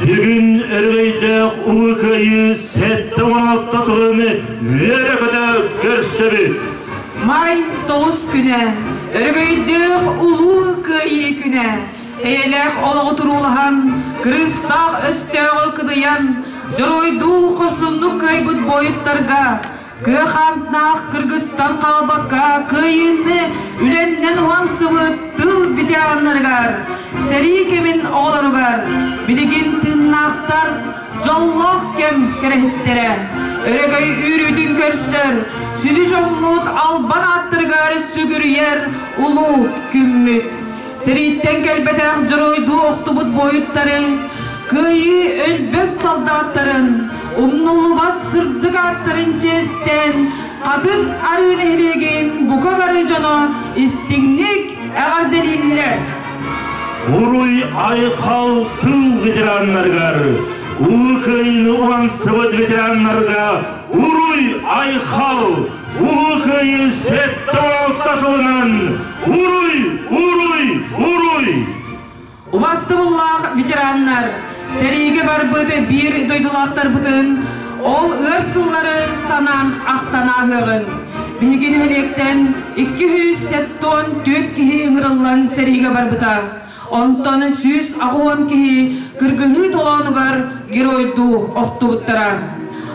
Бүгүн өрөгөйдөөх Улуу Кыайыы 76 сылын үөрэ-көтө көрсөбүт. Май тоҕус күнэ, өрөгөйдөөх Улуу Кыайыы күнэ, эйэлээх олоҕу туруулаһан, кырыыстаах өстөөҕү кыдыйан, дьоруойдуу хорсуннук кыайбыт буойуттарга, Кыа хааннаах кыргыстан хаалбакка кыайыыны үлэннэн уһансыбыт тыл ветераннарыгар, сэрии кэмин оҕолоругар билигин тыыннаахтар дьоллоох кэм кэрэһиттэрэ. Өрөгөй үөрүүтүн көрсөр, сүдү дьоммут албан ааттарыгар сүгүрүйэр улуу күммүт. Сэрииттэн кэлбэтэх дьоруойдуу охтубут буойуттарын, Кыайыы өлбөт солдаттарын, умнуллубат сырдык ааттарын чиэстээн, Хатыҥ Арыы нэһилиэгин бука бары дьоно истиҥник эҕэрдэлииллэр. Уруй айхал тыл ветераннарыгар, Улуу Кыайыыны уһансыбыт ветераннарга Уруй айхал! Улуу Кыайыы 76 сылынан Уруй! Уруй! Уруй! Убастыбыллаах ветераннар, сэриигэ барбыт биир дойдулаахтарбытын ол ыар сыллары санаан ахтан ааһыаҕыҥ. Биһиги нэһилиэктэн 274 киһи ыҥырыллан сэриигэ барбыта. Онтон 180 киһи кыргыһыы толоонугар геройдуу охтубуттара.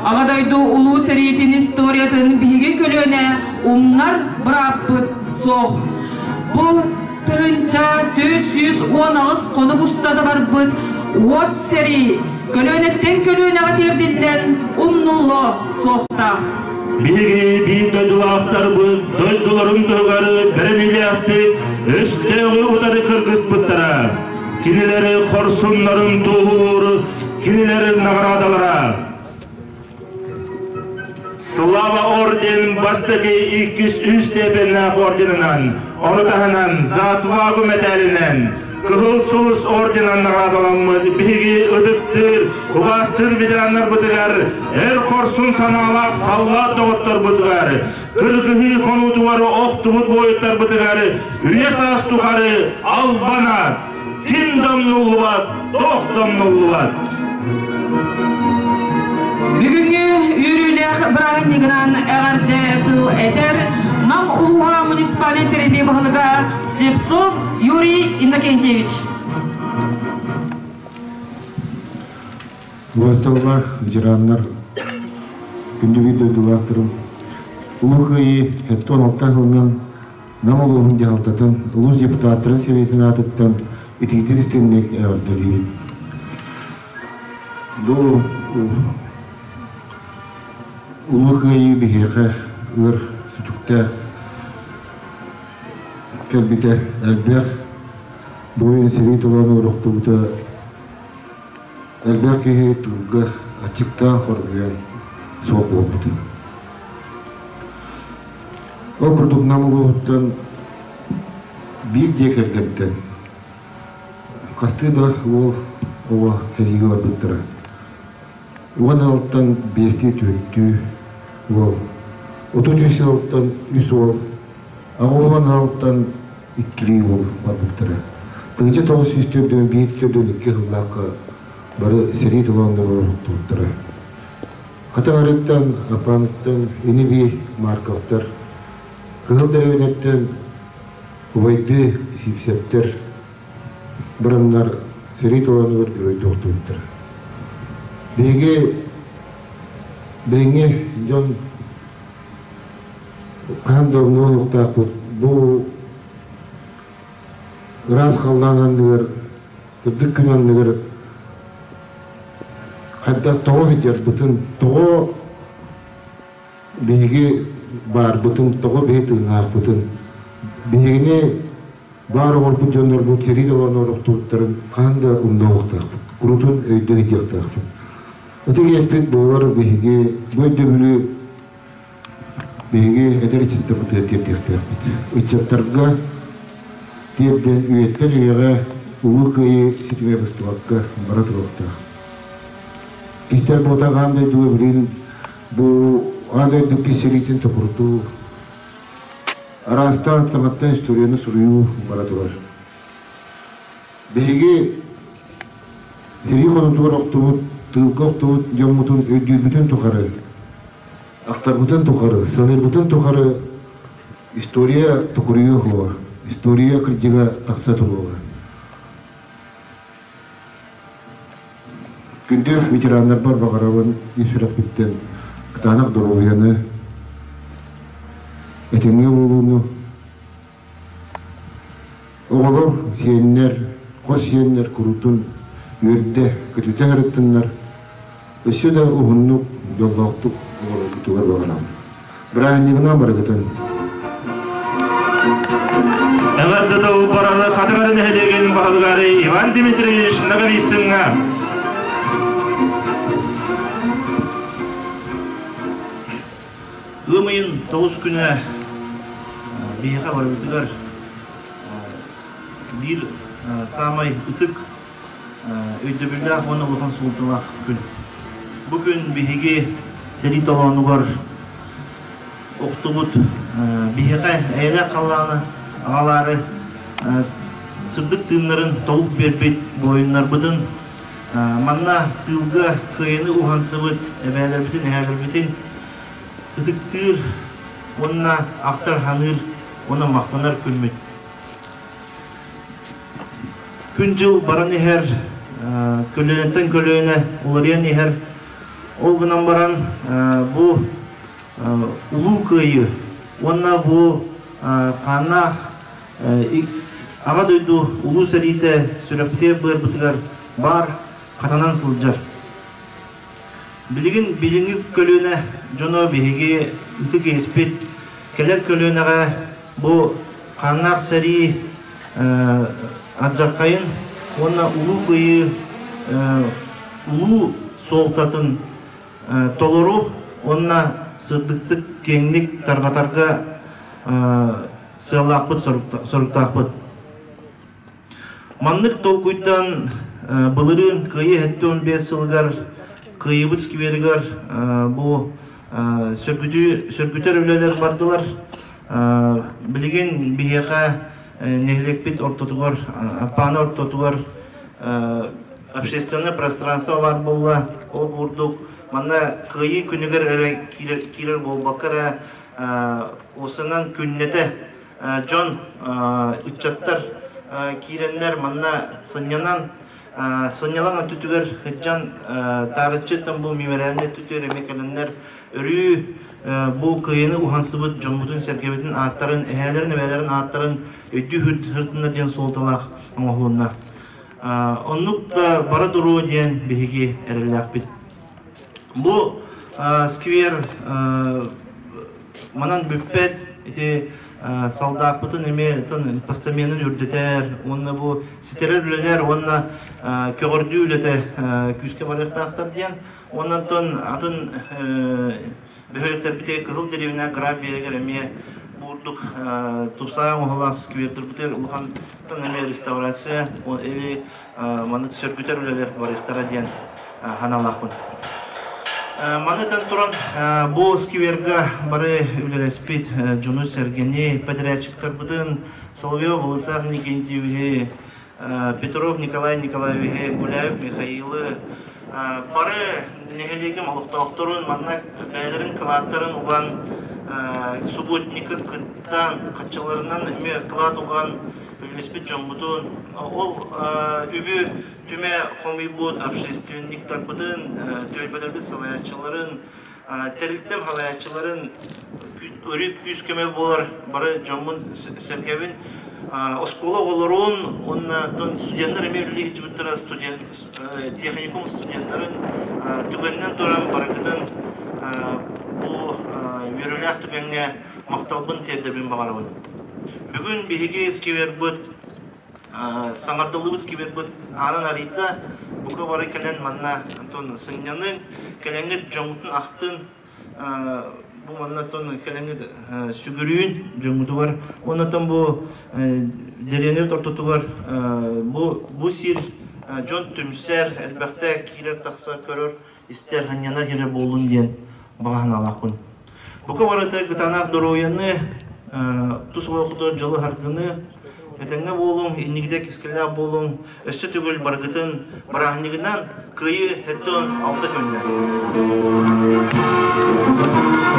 Аҕа дойду Улуу сэриитин историятын биһиги көлүөнэ умнар бырааппыт суох. Бу 1418 хонук устата барбыт уот сэрии көлүөнэттэн көлүөнэҕэ тиэрдиллэн умнуллуо суохтаах. Биһиги биир дойдулаахтарбыт дойдуларын туһугар бэриниилээхтик өстөөҕү утары кыргыспыттара. Кинилэри хорсуннарын туоһулуур кинилэр наҕараадалара. Слава орден бастакы иккис үс степеннээх орденынан, ону таһынан За отвагу мэтээлинэн, Кыһыл Сулус орденынан наҕараадаламмыт биһиги ытыктыыр, убаастыыр ветераннарбытыгар, эр хорсун санаалаах саллаат доҕотторбутугар, кыргыһыы хонуутугар охтубут буойуттарбытыгар үйэ саас тухары албан аат, ким да умнуллубат, туох да умнуллубат. Бүгүҥҥү үөрүүлээх бырааһынньыгынан эҕэрдэ тыл этэр Нам улууһа муниципальнай тэриллии баһылыга Слепцов Юрий Иннокентьевич. Убасталлаах ветераннар, күндү биир дойдулаахтарым, Улуу Кыайыы 76 сылынан Нам улууһун дьаһалтатын, улуус депутаттарын сэбиэтин аатыттан итиитик истиҥник эҕэрдэлиибит. Бу Улуу Кыайыы биһиэхэ ыар сүтүктээх кэлбитэ элбэх буойун сэрии толорон урохтубута элбэх киһи тылга аччыктаан хоргуйан суох буолбута. Ол курдук Нам улууһуттан биир дьиэ кэргэнтэн хастыы да уол оҕо сэриигэ барбыттара. Уон ыалтан биэстии түөртүү уол, 33 ыалтан үс уол, 80 ыалтан иккилии уол барбыттара. 1941 4-2 сыллаахха бары сэрии толоонноругар уһуктубуттара. Хатаҥарыттан, Аппааныттан ини-бии Марковтар, Кыһыл дэриэбинэттэн убайдыы Сиипсэптэр бараннар сэрии толоонугар геройдуу охтубуттар. Биһиги билиҥҥи дьон хаһан да умнуо суохтаахпыт. Бу ыраас халлаан анныгар, сырдык күн анныгар хайдах тоҕо сылдьарбытын, тоҕо биһиги баарбытын, тоҕо биһи тыыннаахпытын, биһигини баар оҥорбут дьоннорбут сэрии толоон олохтубуттарын хаһан да умнуохтаахпыт, курутун өйдүү сытыахтаахпыт. Ытык иэспит буолар биһиги бу өйдөбүлү биһиги эдэр ыччаттарбытыгар тиэрдиэхтээхпит. Ыччаттарга тиэрдэн үйэттэн үйэҕэ Улуу Кыайыы ситимэ быстыбакка бара туруохтаах. Кистэл буотах аан дойдуга билигин бу аан дойду иккис сэриитин токурутуу. Араастаан саҥаттан историяны суруйуу бара турар. Биһиги сэрии хонуутугар охтубут, тыылга охтубут дьоммутун өйдүүрбүтүн тухары, ахтарбытын тухары, саныырбытын тухары история токуруйуо суоҕа, история кырдьыга тахса туруоҕа. Күндү ветераннарбар баҕарабын ис сүрэхпиттэн кытаанах доруобуйаны, этэҥҥэ буолууну, Оҕолор, сиэннэр, хос сиэннэр куруутун үөрдэ, көтүтэ сырыттыннар, өссө да уһуннук, дьоллоохтук олороргутугар баҕарабын. Бырааһынньыгынан барыгытын! Эҕэрдэ тыл барары Хатыҥары нэһилиэгин баһылыгар Иван Дмитриевич Ноговицыҥҥа. Ыам ыйын тоҕус күнэ биһиэхэ барыбытыгар биир саамай ытык өйдөбүллээх уонна улахан суолталаах күн. Бу күн биһиги сэрии толоонугар охтубут биһиэхэ эйэлээх халлааны аҕалаары сырдык тыыннарын толук биэрбит буойуннарбытын Манна тыылга кыайыны уһансыбыт эбээлэрбитин, эһээлэрбитин ытыктыыр уонна ахтар-саныыр уонна махтанар күммүт. Күн-дьыл баран иһэр, көлүөнэттэн көлүөнэ уларыйан иһэр. Ол гынан баран бу улуу кыайыы уонна бу хааннаах Аҕа дойду Улуу сэриитэ сүрэхпитигэр быарбытыгар баар хатанан сылдьар. Билигин билиҥҥи көлүөнэ дьоно биһиги ытык иэспит кэлэр көлүөнэҕэ бу хааннаах сэрии алдьархайын уонна Улуу Кыайыы улуу суолтатын толору уонна сырдыктык киэҥник тарҕатарга сыаллаахпыт, соруктаахпыт. Маннык толкуйтан былырыын Кыайыы 75 сылыгар Кыайыыбыт скверигэр бу сөргүтэр үлэлэр бардылар. Билигин биһиэхэ нэһилиэкпит ортотугар, Аппааны ортотугар общественное пространство баар буолла. Ол курдук манна Кыайыы күнүгэр эрэ киирэр буолбакка эрэ Уусанан күннэтэ дьон, ыччаттар киирэннэр манна сынньанан, сынньалаҥ өттүтүгэр сылдьан таарыччыттан бу мемориальнай өттүтүгэр эмиэ кэлэннэр өрүү бу кыайыны уһансыбыт дьоммутун-сэргэбитин ааттарын, эһээлэрин-эбээлэрин ааттарын өйдүү сырытыннар диэн суолталаах оҥоһулунна. Оннук да бара туруо диэн биһиги эрэллээхпит. Бу сквер манан бүппэт ити солдаппытын эмиэ постаменын үрдэтэр уонна бу ситэрэр үлэлэр уонна көҕөрдүү үлэтэ күүскэ барыахтаахтар диэн уонна онтон атын бөһүөлэктэрбитигэр Кыһыл дэриэбинэ Граф биэрэгэр эмиэ бу курдук тупсаҕай оҥоһулаах сквердэрбитигэр улахан эмиэ реставрация или маннык сөргүтэр үлэлэр барыахтара диэн санаалаахпын. Маны этэн туран, бу скверга бары үлэлэспит дьону-сэргэни, подрядчиктарбытын Соловьев Владислав Никитьевиһи, Петров Николай Николаевиһи, Гуляев Михаилы, бары нэһилиэгим олохтоохторун манна бэйэлэрин кылааттарын уган субботникка кыттан, хаччыларынан эмиэ кылаат уган үлэлэспит дьоммутун, ол үбү түмэ хомуйбут общественниктарбытын, түөлбэлэрбит салайааччыларын, тэрилтэм салайааччыларын өрүү күүс-көмө буолар бары дьоммун сэргэбин. Оскуола оҕолорун уонна студеннар эмиэ үлэлии сылдьыбыттара студент техникум студеннарын түгэнинэн туран барыгытын бу үөрүүлээх түгэҥҥэ махталбын тиэрдэбин баҕарабын. Бүгүн биһиги сквербыт саҥардыллыбыт сквербыт аанын арыйда. Бука бары кэлэн манна Антон сынньаныҥ, кэлэҥҥит дьоҥҥутун ахтын, бу манна оттон кэлэҥҥит сүгүрүйүн дьоҥҥутугар. Уонна оттон бу дэриэбинэбит ортотугар бу бу сир дьон түмсэр, элбэхтэ киирэр-тахсар, көрөр истэр, сынньанар сирэ буоллун диэн баҕа санаалаахпын. Бука барыта кытаанах доруобуйаны, Тус олоххутугар дьолу-саргыны, этэҥҥэ буолуҥ, инникитэ кэскиллээх буолуҥ, өссө төгүл барыгытын бырааһынньыгынан Кыайыы 76 күннэ.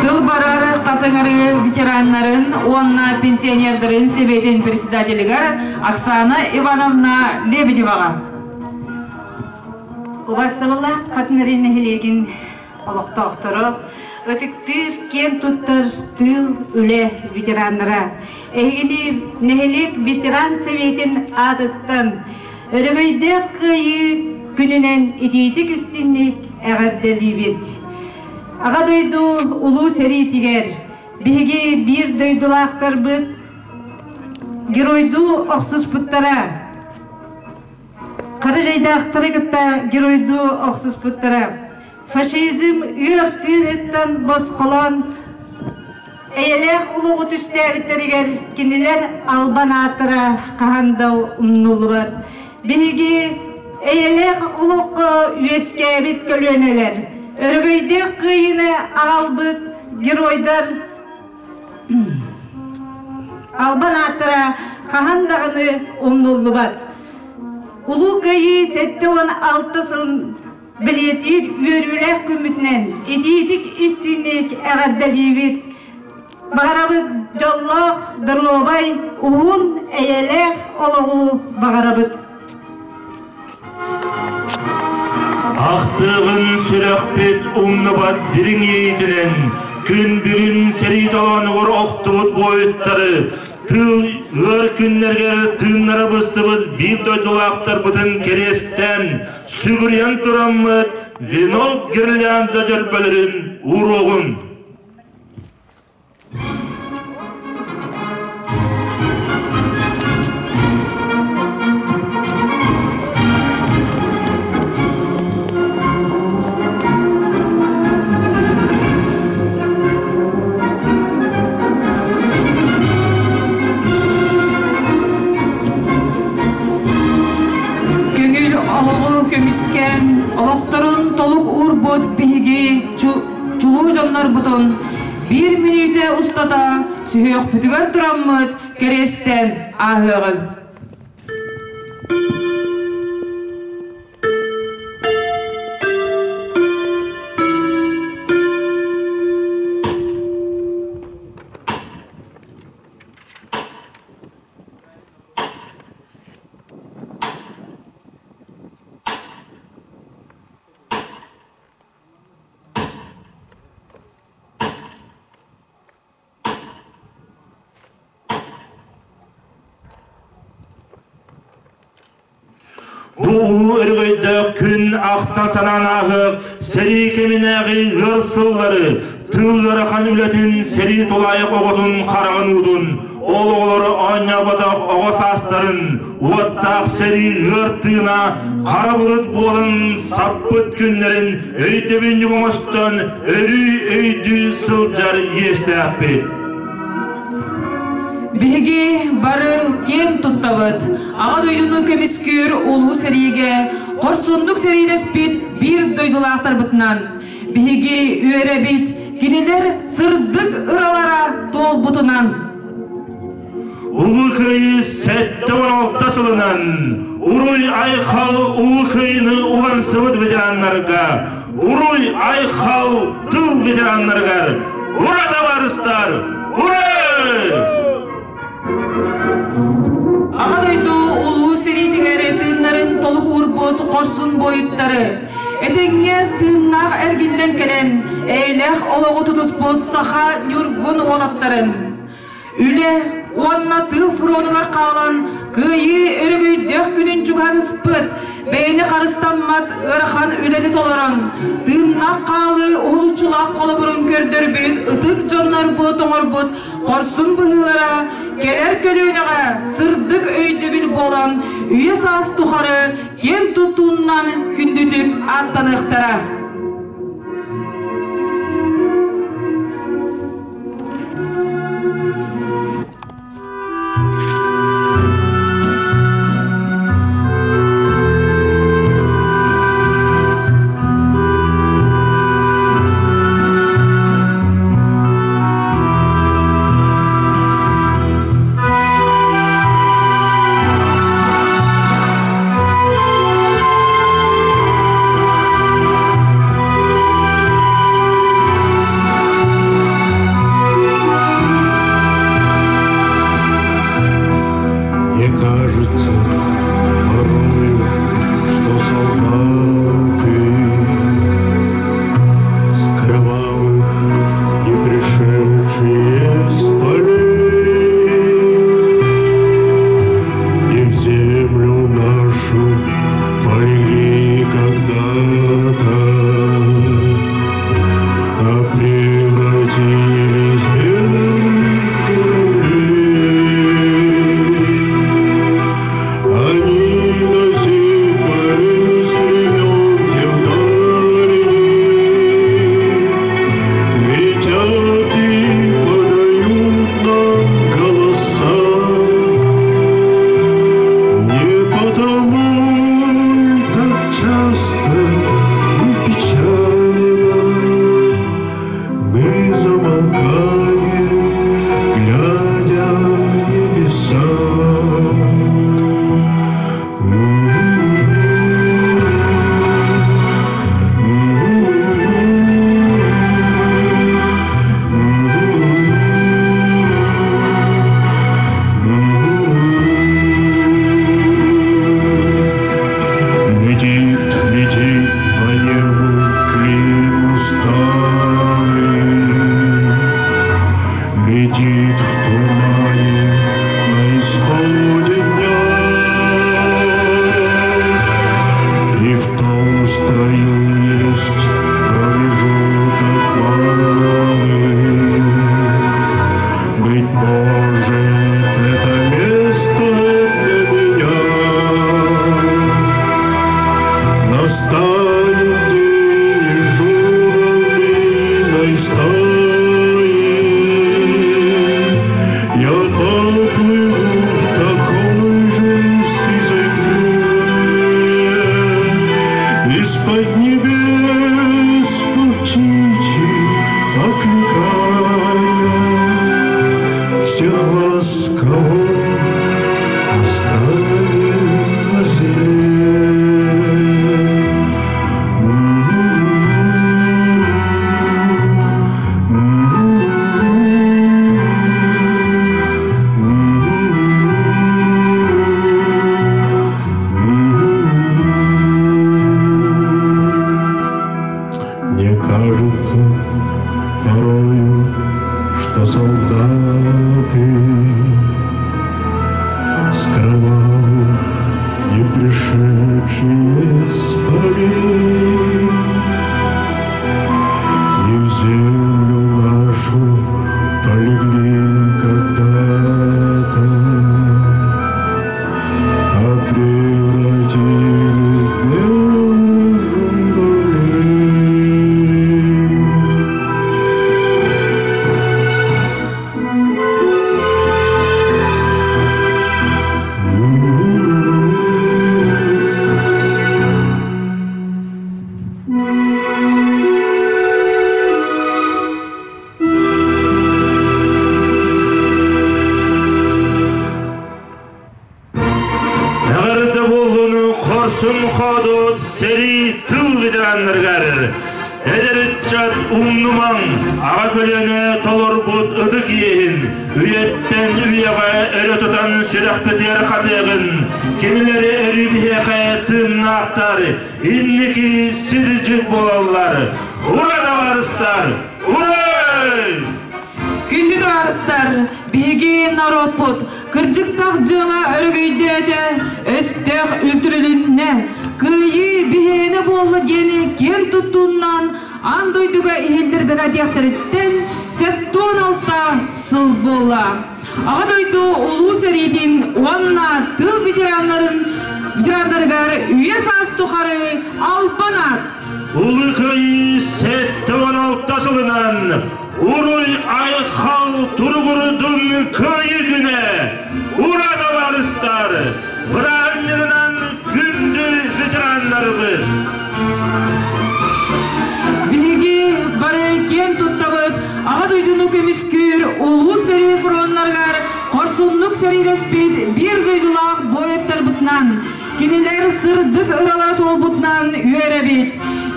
Тыл барар хатыҥыры ветераннарын уонна пенсионердарын сэбиэтин председателигэр Оксана Ивановна Лебедеваҕа. Убастабыллаах Хатыҥыры нэһилиэгин олохтоохторо, ытыктыыр, киэн туттар тыыл, үлэ ветераннара, эһигини нэһилиэк ветеран сэбиэтин аатыттан Өрөгөйдөөх Кыайыы күнүнэн итиитик истинник эҕэрдэлиибит! Аҕа дойду Улуу сэриитигэр биһиги биир дойдулаахтарбыт геройдуу охсуспуттара. Хара дьайдаахтары кытта геройдуу охсуспуттара. Фашизм ыар тыыныттан босхолоон эйэлээх олоҕу түстээбиттэригэр кинилэр албан ааттара хаһан да умнуллубат. Биһиги эйэлээх олоххо үөскээбит көлүөнэлэр, өрөгөйдөөх кыайыыны аҕалбыт геройдар албан ааттара хаһан даҕаны умнуллубат. Улуу Кыайыы 76 сыл бэлиэтиир үөрүүлээх күммүтүнэн итиитик истиҥник эҕэрдэлиибит! Баҕарабыт дьоллоох, доруобай, уһун, эйэлээх олоҕу баҕарабыт! Ахтыаҕын сүрэхпит умнубат дириҥ иэйиитинэн күн бүгүн сэрии толоонугар охтубут буойуттары тыыл ыар күннэригэр тыыннара быстыбыт биир дойдулаахтарбытын кэриэстээн сүгүрүйэн тураммыт венок гирлянда дьөрбөлөрүн ууруоҕун. Көҥүл олоҕу көмүскээн, олохторун толук уурбут биһиги чулуу дьоннорбутун биир мүнүүтэ устата сүһүөхпүтүгэр тураммыт кэриэстээн ааһыаҕыҥ. Бу улуу өрөгөйдөөх күн ахтан санаан ааһыах сэрии кэминээҕи ыар сыллары, тыыл ыарахан үлэтин, сэрии тулаайах оҕотун хараҕын уутун, ол оҕолору оонньооботох оҕо саастарын, уоттаах сэрии ыар тыына хара былыт буолан саппыт күннэрин өйдөбүнньүк оҥостон өрүү өйдүү сылдьар иэстээхпит. Биһиги бары киэн туттабыт. Аҕа дойдуну көмүскүүр улуу сэриигэ хорсуннук сэриилэспит биир дойдулаахтарбытынан биһиги үөрэбит, кинилэр сырдык ыралара туолбутунан. Улуу Кыайыы 76 сылынан Уруй-айхал Улуу Кыайыыны уһансыбыт ветераннарга, Уруй-айхал тыл ветераннарыгар, Ура табаарыстар! Ура! Аҕа дойду улуу сэриитигэр тыыннарын толук уурбут хорсун буойуттары, этэҥҥэ тыыннаах эргиллэн кэлэн, эйэлээх олоҕу тутуспут саха ньургун уолаттарын, Үлэ уонна тыыл фронугар хаалан, кыайыы өрөгөйдөөх күнүн чугаһыспыт, бэйэни харыстаммат ыарахан үлэни толорон, тыыннаах хаалыы уһулуччулаах холобурун көрдөрбүт ытык дьоннорбут оҥорбут хорсун быһыылара кэлэр көлүөнэҕэ сырдык өйдөбүл буолан, үйэ-саас тухары киэн туттууннан күндүтүк ааттаныахтара. Мне кажется порою, что солдаты с кровавых не пришедшие с полей и в землю нашу полегли когда-то, а превратились в белых журавлей. Они досыпались времен тех дальних, летят и подают нам голоса. Не потому ль так часто и печально мы замолкаем, глядя в небеса. Летит, летит по небу клин усталый, летит в тумане на исходе дня, и в том строю есть промежуток малый. Быть может, это место для меня. Настанет день и журавлиной стаи, я поплыву в такой же сизой мгле, из-под небес по птичьи окликая всех вас, кого оставили на земле. Мне кажется порою, что солдаты с кровавых не пришедшие с полей и в землю нашу полегли когда-то, а превратились в белых журавлей. Эҕэрдэ буоллун хорсун хоодуот сэрии тыл ветераннарыгар. Эдэр ыччат умнумаҥ, аҕа көлүөнэ толорбут ытык иэһин, үйэттэн үйэҕэ өрө тутан сүрэхпитигэр хатыаҕын, кинилэри өрүү биһиэхэ тыыннаахтар, инники сирдьит буолаллар. Ура табаарыстар! Ура! Күндү табаарыстар, биһиги норуоппут кырдьыктаах дьыала өрөгөйдөөтө, өстөөх үлтүрүлүннэ, кыайыы биһиэнэ буолла диэни киэн туттуунан аан дойдуга иһиллэр гына диэхтэриттэн 76 сыл буолла. Аҕа дойду улуу сэриитин уонна тыл ветераннарын ветераннарыгар үйэ саас тухары албан аат! Улуу Кыайыы 76 сылынан Уруй айхал туругурдун Кыайыы күнэ! Ура табаарыстар! Бырааһынньыгынан күндү ветераннарбыт! Биһиги бары киэн туттабыт Аҕа дойдуну көмүскүүр улуу сэрии фроннарыгар хорсуннук сэриилэспит биир дойдулаах буойуттарбытынан, кинилэр сырдык ыралара туолбутунан үөрэбит.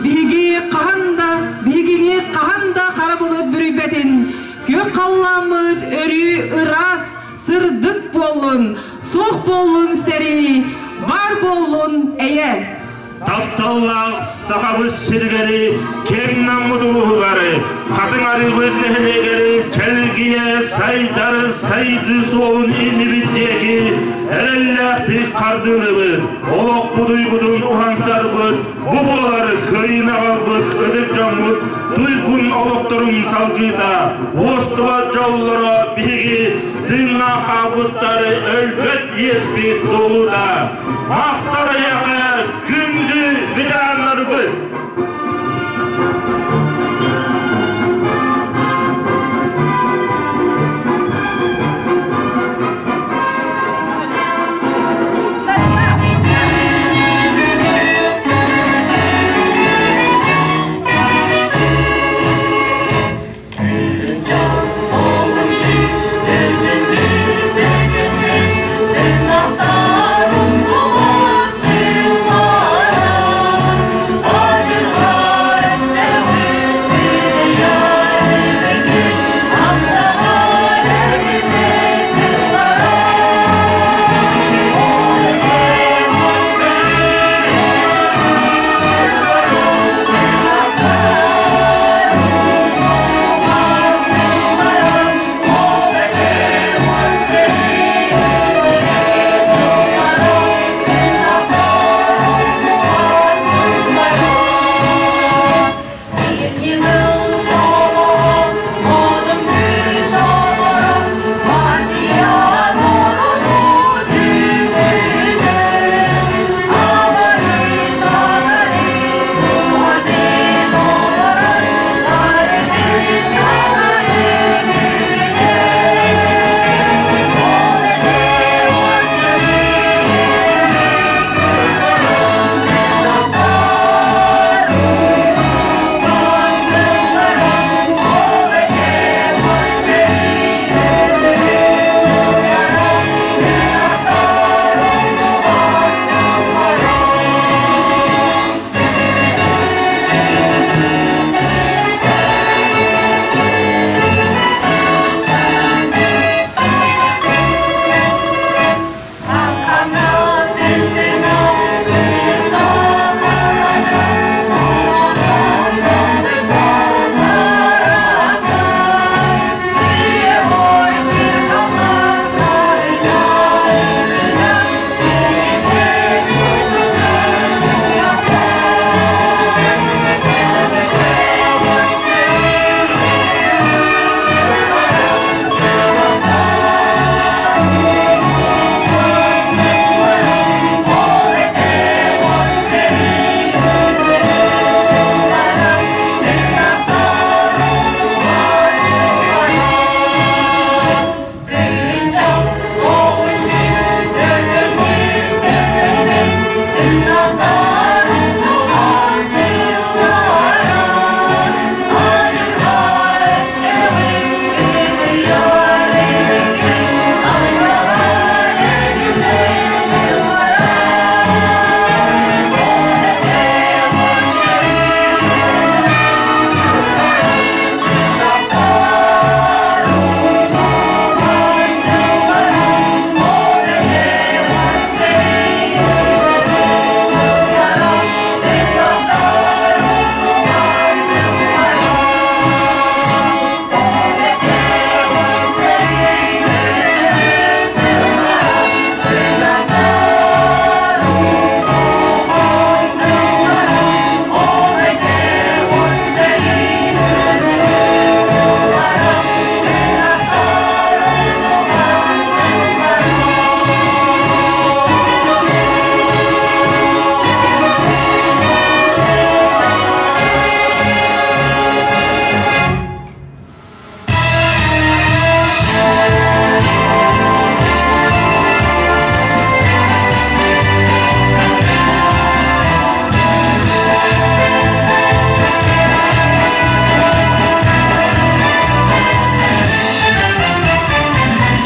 Биһиги хаһан да, биһигини хаһан да хара былыт бүрүйбэтин, күөх халлааммыт өрүү ыраас, сырдык буоллун. Суох буоллун сэрии, баар буоллун эйэ! Тапталлаах Сахабыт сиригэр, киэҥ Наммыт улууһугар, Хатыҥ Арыыбыт нэһилиэгэр чэлгийэ сайдар сайдыы суолун иннибит диэки эрэллээхтик хардыылыыбыт, олохпут уйгутун уһансарбыт, бу буолар кыайыыны аҕалбыт ытык дьоммут туйгун олохторун салгыыта, уостубат дьоллоро биһиги тыыннаах хаалбыттар өлбөт иэспит туолуута. Махтал эйиэхэ, күндү ветераннарбыт!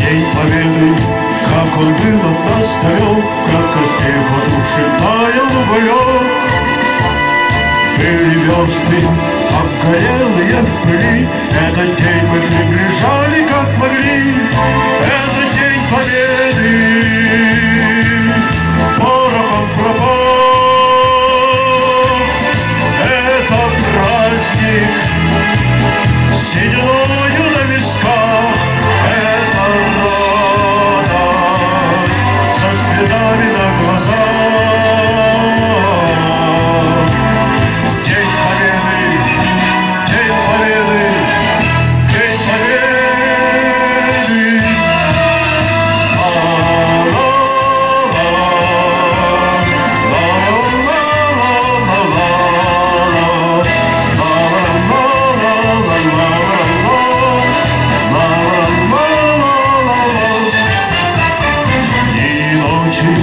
День Победы, как он был от нас далек, как костей потухший таял уголек. Были версты, обгорелые в пыли, этот день мы приближали, как могли. Это День Победы. ночи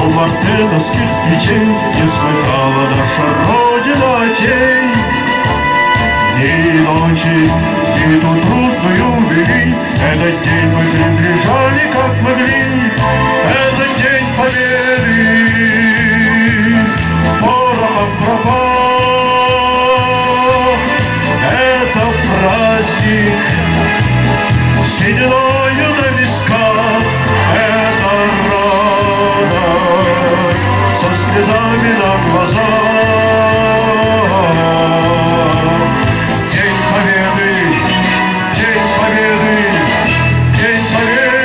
у мартеновских печей Не смыкала наша Родина очей. Дни и ночи битву трудную вели, Этот день мы приближали, как могли, Этот день победы порохом пропах. Это праздник сединою на висках, Это радость со слезами на глазах. День Победы, День Победы, День Победы.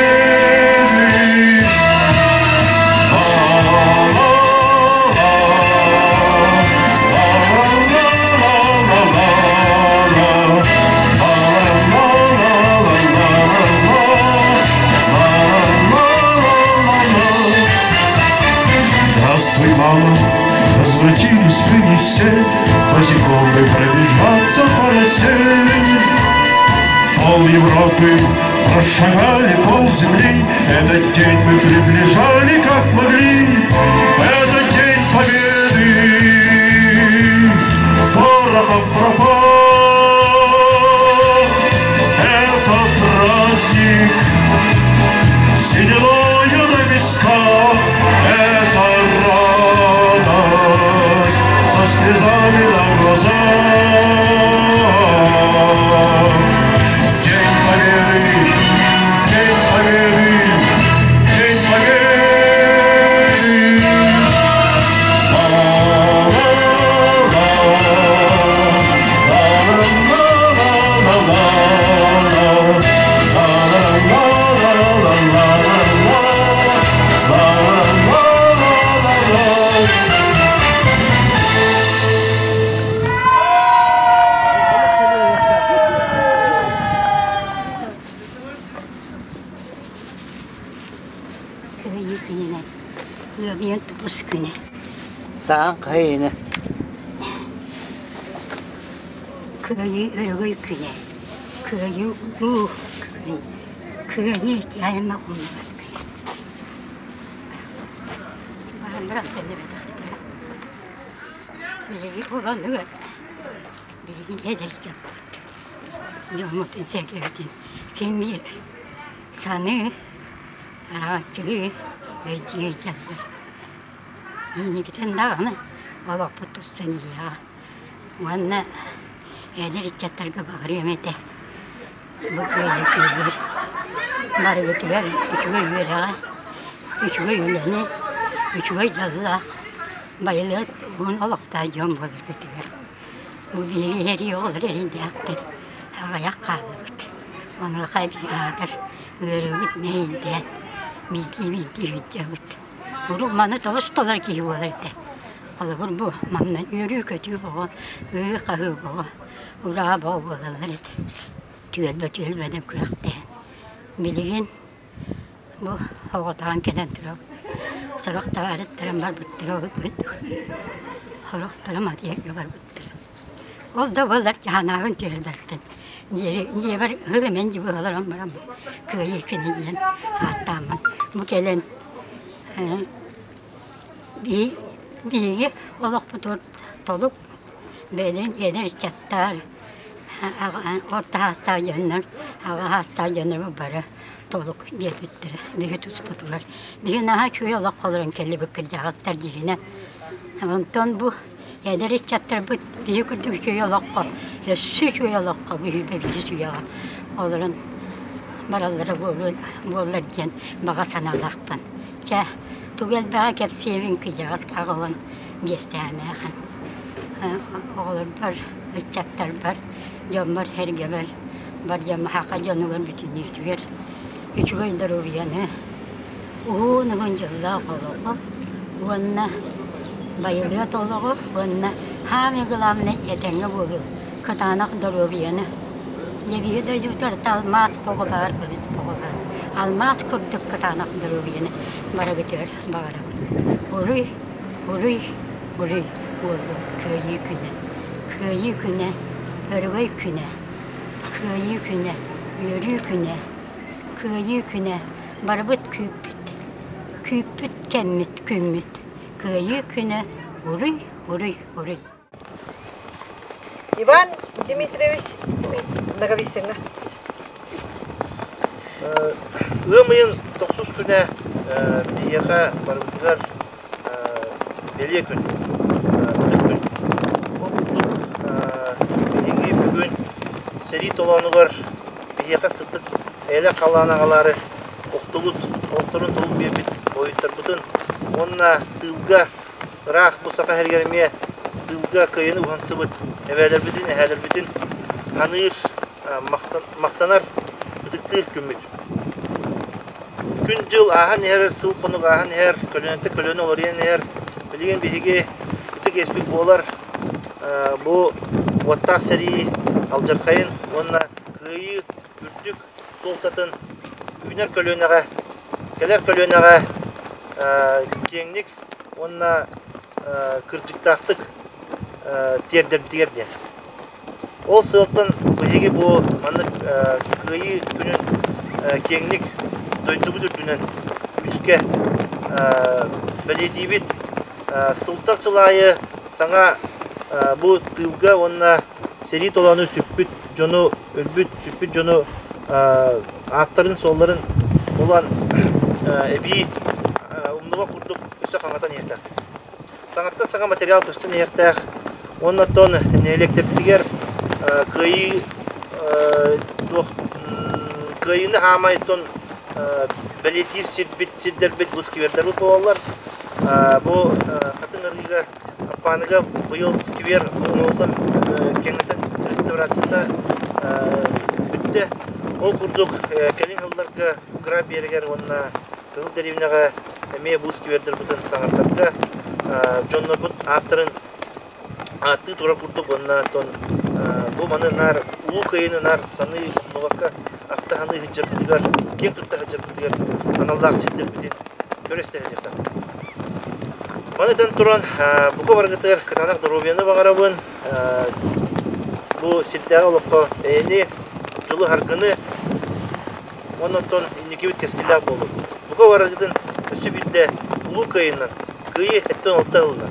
Здравствуй, мама, возвратились мы не все, Босиком мы пробежаться по росе. Пол Европы прошагали, пол земли, Этот день мы приближали, как могли, Этот день победы порохом пропах. Это праздник сединою на висках, Это радость со слезами на глазах. День Победы, День Победы, День Победы. Кыайыы күнүнэн, ыамыйан тубус күнэ. Саан хайыны. Кыайыы өрөгөй күнэ. Кыайыы улуу күнэ. Кыайыы аймах умнубат күнэ. Баран баран төннүбэтэхтэрэ. Биһиги уланыгар билигин эдэр дьоммут. Дьоммутун сэргэбитин сэмиир саныы, араҥаччылыы, өйдүү дьаллар. Инникитин даҕаны олохпут тустан иһиэҕэ. Уонна эдэр ыччаттарга баҕарыам этэ бу кыайыы күнүгэр барыгытыгар үчүгэй үөрэҕи, үчүгэй үлэни, үчүгэй дьоллоох, байылыат уһун олохтоох дьон буоларгытыгар. Бу биһиги сэрии оҕолоро эрэйдээхтэр аҕыйах хааллыбыт. Онуоха аатар ыарыыбыт мэһэйдээн биирдии-биирдии сылдьабыт. Урут маны тоҕус толор киһи буолар этэ. Холобур, бу манна үөрүү-көтүү бөҕө, ыһыы-хаһыы бөҕө, ураа бөҕө буолаллар этэ. Түөлбэ-түөлбэнэн күрэхтэһэн. Билигин бу оҕотоон кэлэн турабыт. Сорох табаарыстарым барбыттара ол курдук. Сорохторум атыырга барбыттара. Ол да буоллар дьаһанаабын түһэрбэппин. Дьиэбэр ыһыл-эмэн дьыбыаларан баран кыайыы күнэ диэн ааттааммын бу кэлэн биһиги олохпутугар толук бэйэлэрин эдэр ыччаттар, орто саастаах дьоннор, аҕа саастаах дьоннор бары толук биэрбиттэрэ биһиги туспутугар. Биһиги наһаа үчүгэй олоххо олорон кэллибит кырдьаҕастар дьиҥинэн. Онтон бу Эдэр ыччаттарбыт биһи курдук үчүгэй олоххо, өссө үчүгэй олоххо бу сүүрбэ үйэҕэ олорон бараллара буоллар диэн баҕа санаалаахпын. Чэ, тугу элбэҕи кэпсиэбин кыдьаҕас аҕалан биэстээмээхин. Оҕолорбор, ыччаттарбар, дьоммор-сэргэбэр, бар дьоммор саха дьонугар бүтүннүүтүгэр үчүгэй доруобуйаны, уһун-уһун дьоллоох олоҕу уонна байылыат олоҕу уонна саамай главное этэҥҥэ буолуу, кытаанах доруобуйаны. Дьэ биһиги дойдубутугар алмаас оҕо баар, көмүс оҕо баар. Алмаас курдук кытаанах доруобуйаны барыгытыгар баҕарабын. Уруй, уруй, уруй буоллун Кыайыы күнэ. Кыайыы күнэ, өрөгөй күнэ, Кыайыы күнэ, үөрүү күнэ, Кыайыы күнэ, барыбыт күүппүт. Күүппүт кэммит күммүт Кыайыы күнэ уруй, уруй, уруй! Иван Дмитриевич Ноговицыҥҥа. Ыам ыйын тохсус күнэ биһиэхэ барыбытыгар бэлиэ күн, ытык күн. Ол курдук биһиги бүгүн сэрии толоонугар биһиэхэ сырдык эйэлээх халлаан аҕалаары охтубут, олохторун толук биэрбит буойуттарбытын уонна тыылга ыраах бу Саха сиригэр эмиэ тыылга кыайыыны уһансыбыт эбээлэрбитин, эһээлэрбитин ханыыр, махтанар, ытыктыыр күммүт. Күн-дьыл ааһан иһэр, сыл-хонук ааһан иһэр, көлүөнэттэн көлүөнэ уларыйан иһэр. Билигин биһиги ытык иэспит буолар бу уоттаах сэрии алдьархайын уонна кыайыы үрдүк суолтатын үүнэр көлүөнэҕэ, кэлэр көлүөнэҕэ киэҥник уонна кырдьыктаахтык тиэрдэрбитигэр диэн. Ол сыалтан биһиги бу маннык Кыайыы күнүн киэҥник дойдубут үрдүнэн күүскэ бэлиэтиибит. Сылтан сыл аайы саҥа бу тыылга уонна сэрии толоону сүппүт дьону, өлбүт, сүппүт дьону ааттарын-суолларын булан эбии умнубат курдук өссө хаҥатан иһиэхтээх. Саҥаттан саҥа материал көстөн иһиэхтээх уонна оттон нэһилиэктэрбитигэр кыайыы туох кыайыыны хаамай оттон бэлиэтиир сирбит сирдэрбит бу сквердэрбит буолаллар. Бу Хатыҥ Арыыга Аппааныга быйыл сквер оҥоһуллан кэҥэтэн реставрацията бүттэ. Ол курдук кэлин сылларга Гра биэригэр уонна Кыһыл дэриэбинэҕэ эмиэ бу сквердэрбитин саҥардарга дьоннорбут ааттарын ааттыы турар курдук уонна оттон бу маны наар Улуу Кыайыыны наар саныы умнубакка ахта саныы сылдьарбытыгар, киэн тутта сылдьарбытыгар аналлаах сирдэрбитин көрө-истэ сылдьыахтаахпыт. Маны этэн туран, бука барыгытыгар кытаанах доруобуйаны баҕарабын. Бу сирдээҕи олоххо эйэни, дьолу-саргыны уонна оттон инникибит кэскиллээх буоллун. Бука барыгытын өссө биирдэ Улуу Кыайыынан, Кыайыы 76 ылына.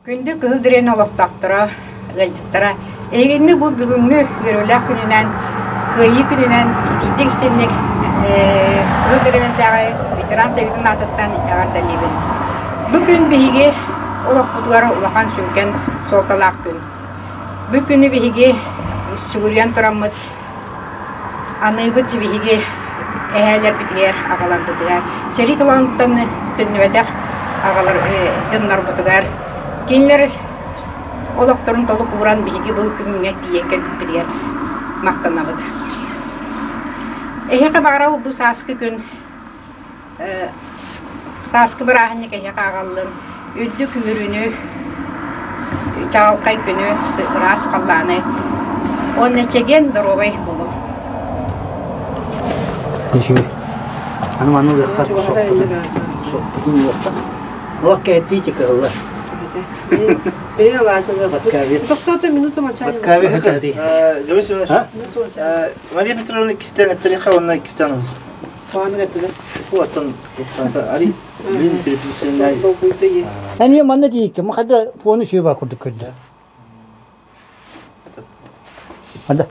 Күндү Кыһыл Дириэн олохтоохторо, ыалдьыттара, эһигини бу бүгүҥҥү үөрүүлээх күнүнэн, Кыайыы күнүнэн итиитик истинник Кыһыл Дириэнтээҕи ветеран советын аатыттан эҕэрдэлиибин. Бу күн биһиги олохпутугар улахан сүҥкэн суолталаах күн. Бу күнү биһиги сүгүрүйэн тураммыт аныыбыт биһиги эһээлэрбитигэр, аҕаларбытыгар, сэрии толоонуттан төннүбэтэх аҕалар дьоннорбутугар, кинилэр олохторун толук ууран биһиги бу күҥҥэ тиийэн кэлбиппитигэр махтанабыт. Эһиэхэ баҕарабыт бу сааскы күн Сааскы бырааһынньык эһиэхэ аҕаллын, үрдүк үөрүүнү, чаҕылхай күнү, ыраас халлааны уонна чэгиэн доруобай буолуҥ. Үчүгэй. Аны маны ылыахха соппутун соппутун ылыахха. Олох кэһэттии чыкыһыллар. Тоқтоото минута молчания. Подкави хатади. Гаврил Семенович, Мария Петровна иккистээн эттэриэхэ уонна иккистээн Эмиэ манна тиийиккэ махадра фону сүүбаа курдук көрдө. Анда.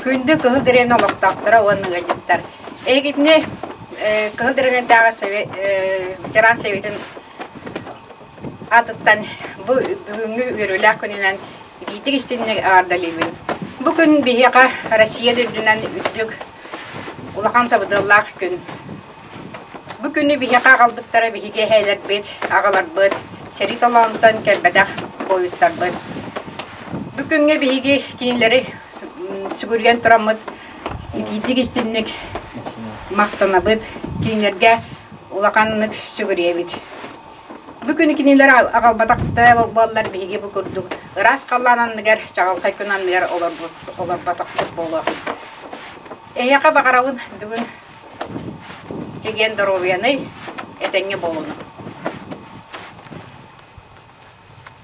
Күндү Кыһыл Дэриэбинэ олохтоохторо уонна ыалдьыттар. Эһигитини Кыһыл Дэриэбинэтээҕи ветеран советын аатыттан бу бүгүҥҥү үөрүүлээх күнүнэн Итиитик истинник эҕэрдэлиибин. Бу күн биһиэхэ Россия үрдүнэн үрдүк улахан сабыдыаллаах күн. Бу күнү биһиэхэ аҕалбыттара биһиги эһээлэрбит, аҕаларбыт, сэрии толоонтон кэлбэтэх буойуттарбыт. Бу күҥҥэ биһиги кинилэри сүгүрүйэн тураммыт итиитик истинник махтанабыт, кинилэргэ улаханнык сүгүрүйэбит. Бу күнү кинилэр аҕалбатахтара буоллар биһиги бу курдук ыраас халлаан анныгар, чаҕылхай күн анныгар олорботохпут буолуо. Эһиэхэ баҕарабын бүгүн чэгиэн доруобуйаны, этэҥҥэ буолууну.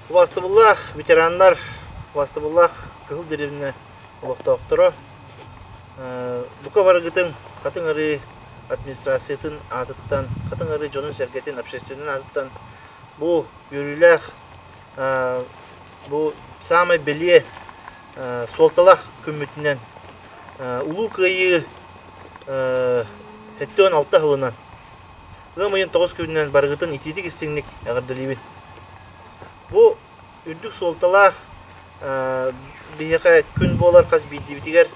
Убаастабыллаах ветераннар, убаастабыллаах Кыһыл Дэриэбинэ олохтоохторо, бука барыгытын Хатыҥ Арыы администрациятын аатыттан, Хатыҥ Арыы дьонун-сэргэтин общественнай аатыттан бу үөрүүлээх, бу саамай бэлиэ суолталаах күммүтүнэн Улуу Кыайыы 76 сылынан ыам ыйын 9 күнүнэн барыгытын итиитик-истиҥник эҕэрдэлиибин. Бу үрдүк суолталаах биһиэхэ күн буолар хас биирдиибитигэр.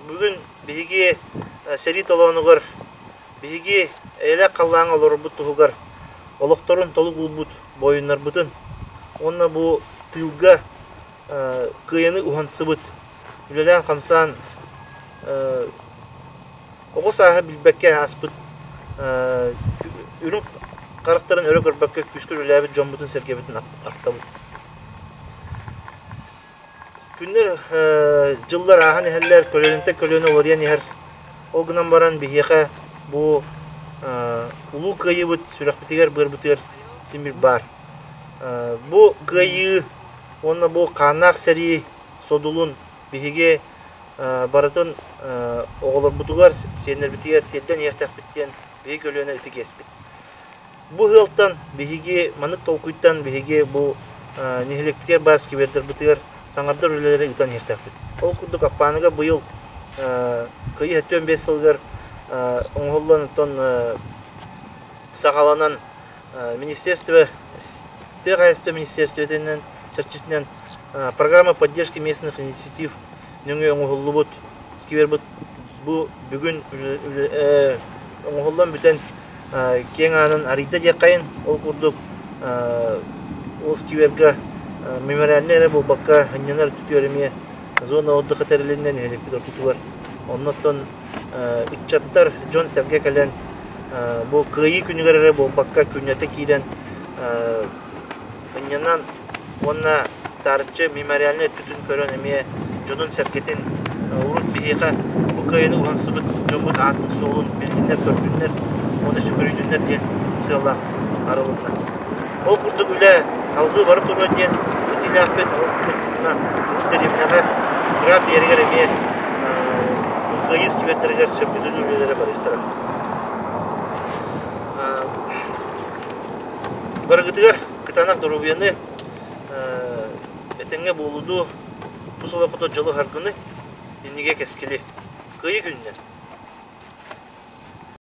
Бүгүн биһиги сэрии толоонугар биһиги эйэлээх халлааҥҥа олорорбут туһугар олохторун толук уурбут буойуннарбытын уонна бу тыылга кыайаны уһансыбыт, үлэлээн-хамсаан оҕо сааһы билбэккэ ааспыт үрүҥ харахтарын өрө көрбөккө күүскэ үлэлээбит дьоммутун-сэргэбитин ахтабыт. Күннэр, дьыллар ааһан иһэллэр, көлүөнэттэн көлүөнэ уларыйан иһэр. Ол гынан баран биһиэхэ бу Улуу Кыайыыбыт сүрэхпитигэр-быарбытыгар син биир баар. Бу кыайыы уонна бу хааннаах сэрии содулун биһиги барытын оҕолорбутугар, сиэннэрбитигэр тиэрдэн иһиэхтээхпит диэн биһиги көлүөнэ ытык иэспит. Бу ыалтан биһиги маннык толкуйтан биһиги бу нэһилиэкпитигэр баар сквердарбытыгар саҥардар үлэлэри ыытан иһиэхтээхпит. Ол курдук Аппааныга быйыл Кыайыы 75 сылыгар оҥоһуллан оттон саҕаланан министерство тыа хаһаайыстыба министерствотынан чэрчитинэн программа поддержки местных инициатив нөҥүө оҥоһуллубут сквербыт бу бүгүн оҥоһуллан бүтэн киэҥ аанын арыйда диэххэйин. Ол курдук ол сквергэ мемориальнай эрэ буолбакка ынньанар түтүөр эмиэ зона отдыха тэрилиннэ нэһилиэкпит ортотугар. Оннуттан ыччаттар, дьон-сэргэ кэлэн бу Кыайыы күнүгэр эрэ буолбакка күннэтэ киирэн ынньанан уонна таарыччы мемориальнай өттүтүн көрөн эмиэ дьонун-сэргэтин урут биһиэхэ бу кыайыыны уһансыбыт дьоммут аатын-суолун билгиннэр, көрдүннэр уонна сүгүрүйдүннэр диэн сыаллаах арылынна. Ол курдук үлэ алгыы бара туруо диэн этиилээхпит. Ол курдук мына Кыһыл дэриэбинэҕэ Граф биэригэр эмиэ кыайыы сквердэригэр сөргүтүн үлэлэрэ барыахтара. Барыгытыгар кытаанах доруобуйаны, этэҥҥэ буолууну, тус олоххото дьолу-саргыны, иннигэ кэскили. Кыайыы күнүнэн!